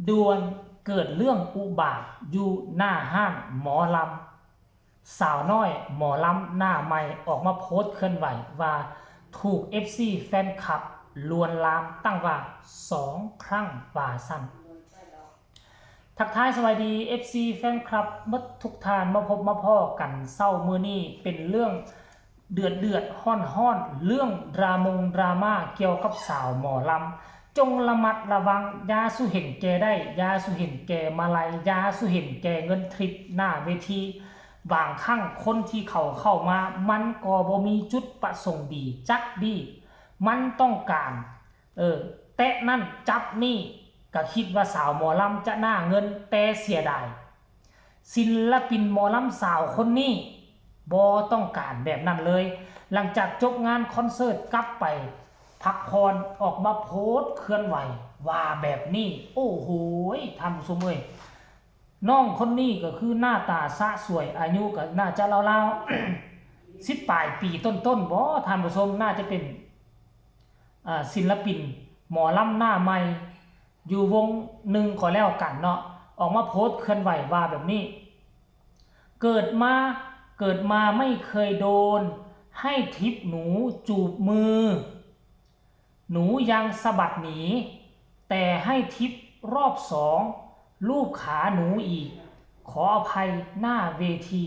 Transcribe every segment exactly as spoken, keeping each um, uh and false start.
ด่วนเกิดเรื่องอุบาทอยู่หน้าห้านหมอลำ สาวน้อยหมอลำหน้าใหม่ออกมาโพสต์เคลื่อนไหวว่าถูก เอฟซี แฟนคลับลวนลามตั้งว่าสองครั้งว่าซั่น ทักทายสวัสดี เอฟซี แฟนคลับหมดทุกท่านมาพบมาพ้อกันเช้ามื้อนี้เป็นเรื่องเดือดเดือดฮ้อนฮ้อนๆ เรื่องดรามงดราม่าเกี่ยวกับสาวหมอลำ จงระมัดระวัง อย่าสู่เห็นแก่ได้ อย่าสู่เห็นแก่มาลัย อย่าสู่เห็นแก่เงินทริปหน้าเวที บางครั้งคนที่เขาเข้ามา มันก็บ่มีจุดประสงค์ดีจักดี มันต้องการ เออ แตะนั่นจับนี่ ก็คิดว่าสาวหมอลำจะหน้าเงิน แต่เสียดาย ศิลปินหมอลำสาวคนนี้บ่ต้องการแบบนั้นเลย หลังจากจบงานคอนเสิร์ตกลับไปพักผ่อนออกมาโพสต์เคลื่อนไหวว่าแบบนี้ โอ้โหย ท่านผู้ชมเอ้ย น้องคนนี้ก็คือหน้าตาสะสวย อายุก็น่าจะราวๆ สิบปลายปีต้นๆ บ่ ท่านผู้ชม น่าจะเป็น อ่า ศิลปินหมอลำหน้าใหม่ อยู่วงหนึ่งก็แล้วกันเนาะ ออกมาโพสต์เคลื่อนไหวว่าแบบนี้ เกิดมา เกิดมาไม่เคยโดน ให้ทิปหนูจูบมือ หนูยังสะบัดหนี แต่ให้ทิปรอบสอง ลูบขาหนูอีก ขออภัยหน้าเวที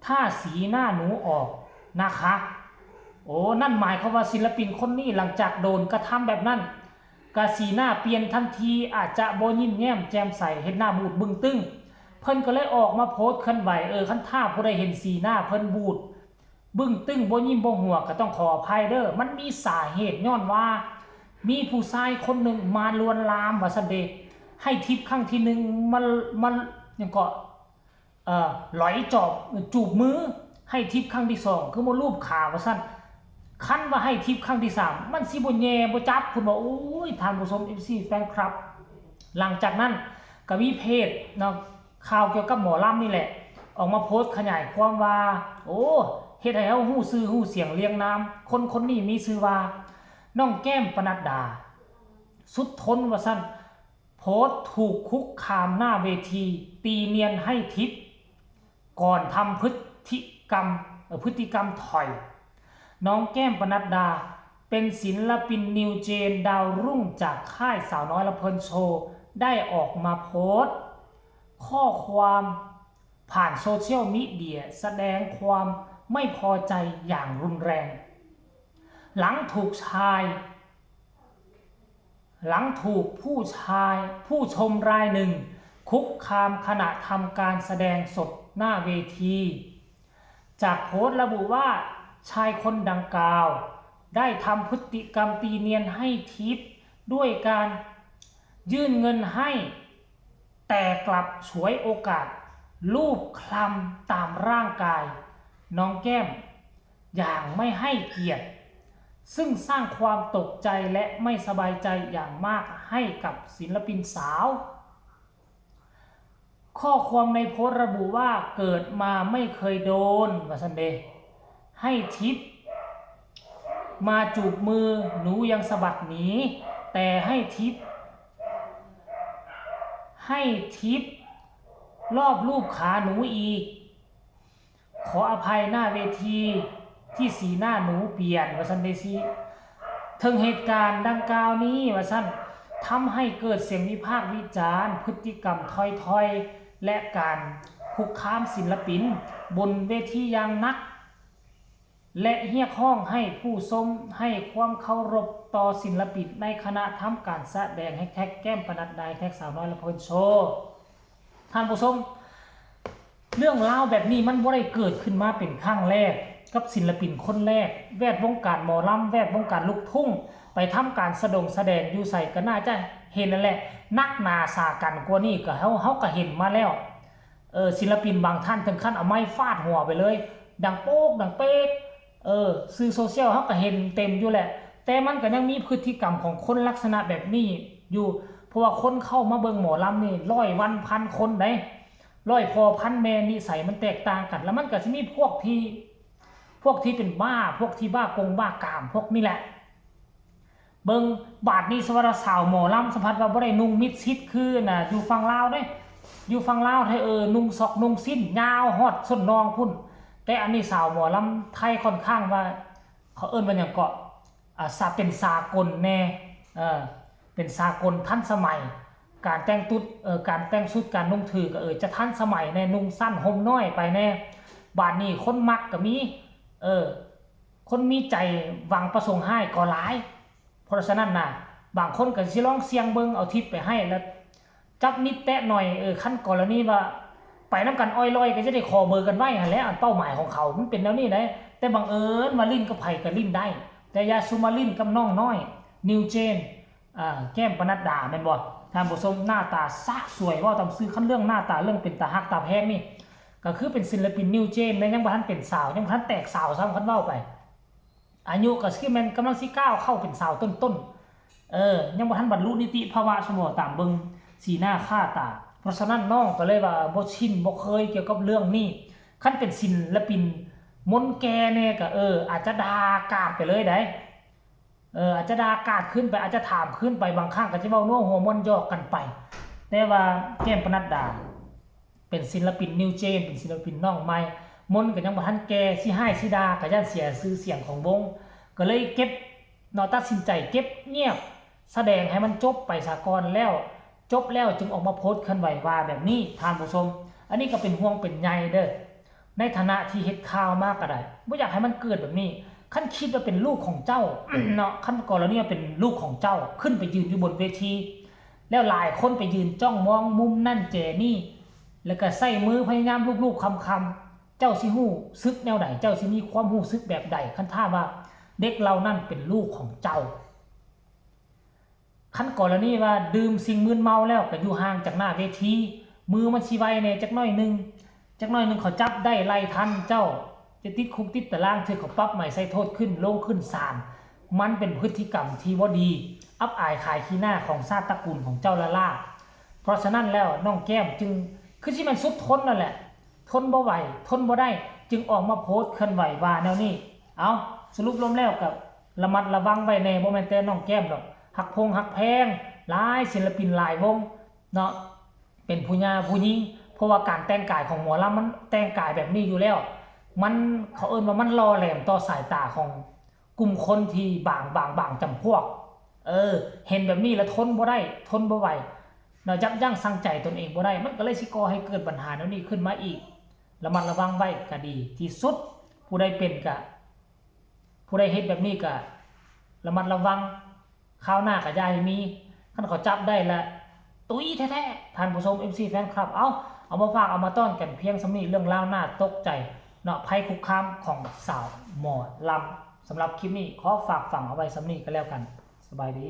ถ้าสีหน้าหนูออกนะคะ โอ้ นั่นหมายความว่าศิลปินคนนี้หลังจากโดนกระทำแบบนั้น กะสีหน้าเปลี่ยนทันที อาจจะบ่ยิ้มแย้มแจ่มใส เฮ็ดหน้าบูดบึ้งตึง เพิ่นก็เลยออกมาโพสต์เคลื่อนไหว เออ คันถ้าผู้ใดเห็นสีหน้าเพิ่นบูดบึ้งตึง บ่ยิ้มบ่หัว ก็ต้องขออภัยเด้อ มันมีสาเหตุย้อนว่า มีผู้ชายคนหนึ่งมาลวนลามว่าซั่นเด้ ให้ทิปครั้งที่หนึ่ง มัน มัน หยังเกาะ เอ่อ หลอยจอบ จูบมือ ให้ทิปครั้งที่สอง คือมาลูบขาว่าซั่น คันว่าให้ทิปครั้งที่สาม มันสิบ่แย่บ่จับ คุณบอก โอ้ย ท่านผู้ชม เอฟซี แฟนคลับ หลังจากนั้นก็มีเพจเนาะ ข่าวเกี่ยวกับหมอลำนี่แหละ ออกมาโพสต์ขยายความว่า โอ้ เฮ็ดให้เฮาฮู้ชื่อฮู้เสียงเรียงนาม คนคนนี้มีชื่อว่า น้องแก้มปนัดดา สุดทนว่าซั่น โพสต์ถูกคุกคามหน้าเวที ตีเนียนให้ทิป ก่อนทำพฤติกรรม เอ่อ พฤติกรรมถอย น้องแก้มปนัดดา เป็นศิลปินนิวเจนดาวรุ่งจากค่ายสาวน้อยลำเพลินโชว์ ได้ออกมาโพสต์ ข้อความผ่านโซเชียลมีเดีย แสดงความไม่พอใจอย่างรุนแรง หลังถูกชาย หลังถูกผู้ชาย ผู้ชมรายหนึ่ง คุกคามขณะทำการแสดงสดหน้าเวที จากโพสต์ระบุว่าชายคนดังกล่าว ได้ทำพฤติกรรมตีเนียนให้ทิป ด้วยการยื่นเงินให้ แต่กลับฉวยโอกาสลูบคลำตามร่างกายน้องแก้ม อย่างไม่ให้เกียรติ ซึ่งสร้างความตกใจและไม่สบายใจอย่างมากให้กับศิลปินสาว ข้อความในโพสต์ระบุว่าเกิดมาไม่เคยโดน ว่าซั่นเด้ ให้ทิป มาจูบมือหนูยังสะบัดหนี แต่ให้ทิป ให้ทิป รอบลูบขาหนูอีก ขออภัยหน้าเวทีที่สีหน้าหนูเปลี่ยน ว่าซั่นเด้ สิ ถึงเหตุการณ์ดังกล่าวนี้ ว่าซั่น ทำให้เกิดเสียงวิพากษ์วิจารณ์ พฤติกรรมถอยๆ และการคุกคามศิลปินบนเวทีอย่างหนัก และเรียกร้องให้ผู้ชมให้ความเคารพต่อศิลปินในขณะทำการแสดง แฮชแท็กแก้มปนัดดา แฮชแท็กสาวน้อยลำเพลินโชว์ ท่านผู้ชม เรื่องราวแบบนี้มันบ่ได้เกิดขึ้นมาเป็นครั้งแรก กับศิลปินคนแรก แวดวงการหมอลำ แวดวงการลูกทุ่ง ไปทำการแสดงแสดงอยู่ไสก็น่าจะเห็นนั่นแหละ นักหนาสากันกว่านี้ก็เฮา เฮาก็เห็นมาแล้ว เออ ศิลปินบางท่านถึงขั้นเอาไม้ฟาดหัวไปเลย ดังโป๊ก ดังเป๊ก เออ สื่อโซเชียลเฮาก็เห็นเต็มอยู่แหละ แต่มันก็ยังมีพฤติกรรมของคนลักษณะแบบนี้อยู่ เพราะว่าคนเข้ามาเบิ่งหมอลำนี่ร้อยวันพันคนเด้ ร้อยพ่อพันแม่ นิสัยมันแตกต่างกัน แล้วมันก็สิมีพวกที่ พวกที่เป็นบ้า พวกที่บ้ากงบ้ากาม พวกนี้แหละ เบิ่ง บาดนี้สำหรับสาวหมอลำสัมผัสว่าบ่ได้นุ่งมิดชิดคือน่ะอยู่ฝั่งลาวเด้ อยู่ฝั่งลาวไทย เออ นุ่งซอกนุ่งสิ้นยาวฮอดส้นน่องพุ้น แต่อันนี้สาวหมอลำไทยค่อนข้างว่า เขาเอิ้นว่าหยังเกาะ อ่า สา- เป็นสากลแน่ เออ เป็นสากลทันสมัย การแต่งตุ๊ด เออ การแต่งชุด การนุ่งถือก็ เออ จะทันสมัยแน่ นุ่งสั้นห่มน้อยไปแน่ บาดนี้คนมักก็มี เออ คนมีใจหวังประสงค์ฮ้ายก็หลาย เพราะฉะนั้นน่ะ บางคนก็สิลองเสี่ยงเบิ่ง เอาทิปไปให้ แล้วจับนิดแตะหน่อย เออ คันกรณีว่าไปนำกันอ่อยลอยก็จะได้ขอเบอร์กันไว้หั้นแหละ อันเป้าหมายของเขามันเป็นแนวนี้แหละ แต่บังเอิญว่าลิ้นกับไผก็ลิ้นได้ แต่อย่าสุมาลิ้นกับน้องน้อย นิวเจน อ่า แก้มปนัดดา แม่นบ่ ท่านผู้ชม หน้าตาสะสวย เว้าตามซื่อ คันเรื่องหน้าตา เรื่องเป็นตาฮักตาแพงนี่ ก็คือเป็นศิลปินนิวเจนนะ ยังบ่ทันเป็นสาว ยังบ่ทันแตกสาวซ้ำ คันเว้าไป อายุก็คือแม่นกำลังสิก้าวเข้าเป็นสาวต้นๆ เออ ยังบ่ทันบรรลุนิติภาวะ สมมุติตามเบิ่งสีหน้าค่าตา เพราะฉะนั้นน้องก็เลยว่าบ่ชินบ่เคยเกี่ยวกับเรื่องนี้ คันเป็นศิลปินมนแก่แน่ก็ เออ อาจจะด่ากราดไปเลยได้ เออ อาจจะด่ากราดขึ้นไป อาจจะถามขึ้นไป บางครั้งก็จะเว้านัวหัวม่วนหยอกกันไป แต่ว่าแก้มปนัดดา เป็นศิลปินนิวเจน เป็นศิลปินน้องใหม่ มนก็ยังบ่ทันแก่ สิฮ้ายสิด่าก็ย้านเสียชื่อเสียงของวง ก็เลยเก็บ เนาะ ตัดสินใจเก็บเงียบ แสดงให้มันจบไปซะก่อน แล้วจบแล้วจึงออกมาโพสต์เคลื่อนไหวว่าแบบนี้ ท่านผู้ชม อันนี้ก็เป็นห่วงเป็นใยเด้อ ในฐานะที่เฮ็ดข่าวมาก็ได้ บ่อยากให้มันเกิดแบบนี้ คันคิดว่าเป็นลูกของเจ้า เนาะ คันกรณีว่าเป็นลูกของเจ้า ขึ้นไปยืนอยู่บนเวที แล้วหลายคนไปยืนจ้องมองมุมนั่นแจนี่ แล้วก็ใส่มือพยายามลูบๆคำๆ เจ้าสิฮู้สึกแนวใด เจ้าสิมีความฮู้สึกแบบใด คันถ้าว่าเด็กเหล่านั้นเป็นลูกของเจ้า คันกรณีว่าดื่มสิ่งมึนเมาแล้วก็อยู่ห่างจากหน้าเวที มือมันสิไวแหน่จักหน่อยหนึ่ง จักหน่อยหนึ่งเขาจับได้ไล่ทันเจ้า จะติดคุกติดตาราง ถืกเขาปรับใหม่ ใส่โทษขึ้น ลงขึ้นศาล มันเป็นพฤติกรรมที่บ่ดี อับอายขายขี้หน้าของชาติตระกูลของเจ้าล้าๆ เพราะฉะนั้นแล้วน้องแก้มจึง คือสิแม่นสุดทนนั่นแหละ ทนบ่ไหว ทนบ่ได้ จึงออกมาโพสต์เคลื่อนไหวว่าแนวนี้ เอา สรุปรวมแล้วก็ระมัดระวังไว้แหน่ บ่แม่นแต่น้องแก้มดอก ฮักพงฮักแพง หลายศิลปินหลายวงเนาะ เป็นผู้หญิงผู้หญิง เพราะว่าการแต่งกายของหมอลำมันแต่งกายแบบนี้อยู่แล้ว มัน เขาเอิ้นว่ามันหล่อแหลมต่อสายตาของกลุ่มคนที่บาง บาง บางจำพวก เออ เห็นแบบนี้แล้วทนบ่ได้ ทนบ่ไหว เนาะ ยับยั้งชั่งใจตนเองบ่ได้ มันก็เลยสิก่อให้เกิดปัญหาแนวนี้ขึ้นมาอีก ระมัดระวังไว้ก็ดีที่สุด ผู้ใดเป็นก็ ผู้ใดเฮ็ดแบบนี้ก็ระมัดระวัง คราวหน้าก็อย่าให้มี คันเขาจับได้ละ ตุ้ยแท้ๆ ท่านผู้ชม เอฟซี แฟนคลับ เอา เอามาฝาก เอามาต้อนกันเพียงส่ำนี้ เรื่องราวน่าตกใจเนาะ ภัยคุกคามของสาวหมอลำ สำหรับคลิปนี้ขอฝากฝังเอาไว้ส่ำนี้ก็แล้วกัน สบายดี